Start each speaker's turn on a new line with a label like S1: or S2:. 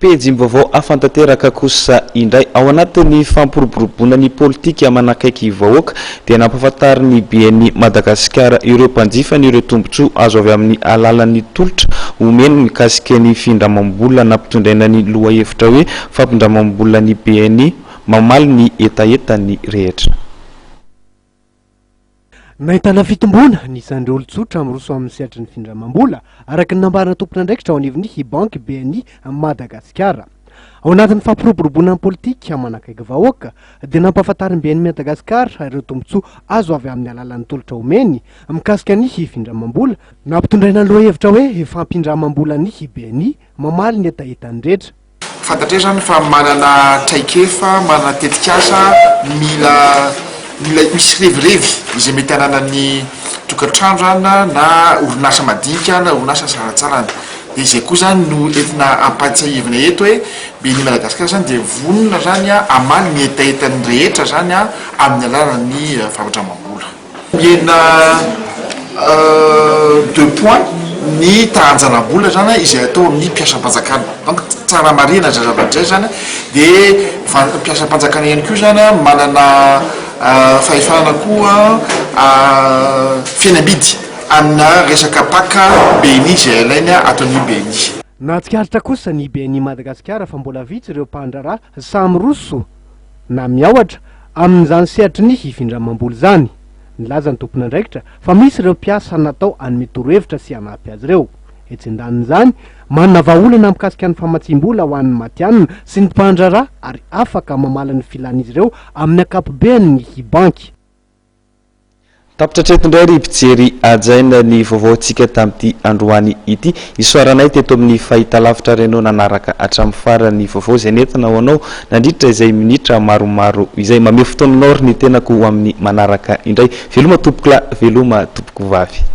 S1: Pejim-baovao hafa tanteraka kosa indray. Ao anatin'ny fampiroboroboana ny politika manakaiky vahoaka dia nampahafantarin'ny BNI Madagasikara ireo mpanjifany ireo tombontsoa azo avy amin'ny alalan'ny tolotra omeny mikasika ny findramam-bola nampitondraina ny lohahevitra hoe fampindramam-bola ny BNI mamaly ny hetahetan'ny rehetra.
S2: Nahitana fitomboana ny isan'ireo olon-tsotra miroso amin'ny sehatry ny findramam-bola, araka ny nambaran'ny tompon'andraikitra ao anivon'ny Banky BNI Madagasikara. Ao anatin'ny fampiroboroboana ny politika manakaiky vahoaka, dia nampahafantarin'ny BNI Madagasikara ireo tombontsoa azo avy amin'ny alalan'ny tolotra omeny mikasika ny findramam-bola. Nampitondraina ny lohahevitra hoe Fampindramam-bola ny BNI, mamaly ny hetahetan'ny rehetra.
S3: Fantatray izany fa manana traikefa, manana tetikasa mila mila misy revirevy izay mety ananan'ny tokantrano izany na orinasa madinika na orinasa sarantsarany. Dia izay koa izany no entina ampahatsiahivina eto hoe BNI Madagascar izany dia vonona izany hamaly ny hetahetan'ny rehetra izany amin'ny alalan'ny fampindramam-bola. Mihena deux points ny tahan-janabola zany izay atao amin'ny mpiasam-panjakana. Donc tsara marihina izay zavatra izay zany dia mpiasam-panjakana ihany koa zany manana fahefana koa fihenam-bidy amina resaka pack BNI izay alainy ato amin'ny BNI.
S2: Nahatsikaritra kosa ny BNI Madagasikara fa mbola vitsy ireo mpandraharaha sahy miroso na miahotra amin'izany sehatry ny findramam-bola izany. Nilaza ny tompon'andraikitra fa misy ireo mpiasa natao hanome torohevitra sy hanampy azy ireo. Etsy andanin'izany, manana vahaolana mikasika ny famatsiam-bola ho an'ny matihanina sy ny mpandraharaha ary afaka mamaly ny filan'izy ireo amin'ny ankapobeny ny banky.
S1: Tapitra hatreto indray ry mpijery hajaina ny vaovaontsika tamin'ity androany ity. Isaoranay teto amin'ny fahitalavitra Renault nanaraka hatramin'ny farany ny vaovao izay nentina ho anao nandritra izay minitra maromaro izay. Mamehy fotoana anao ry ny tenako ho amin'ny manaraka indray. Veloma tompokolahy, veloma tompokovavy.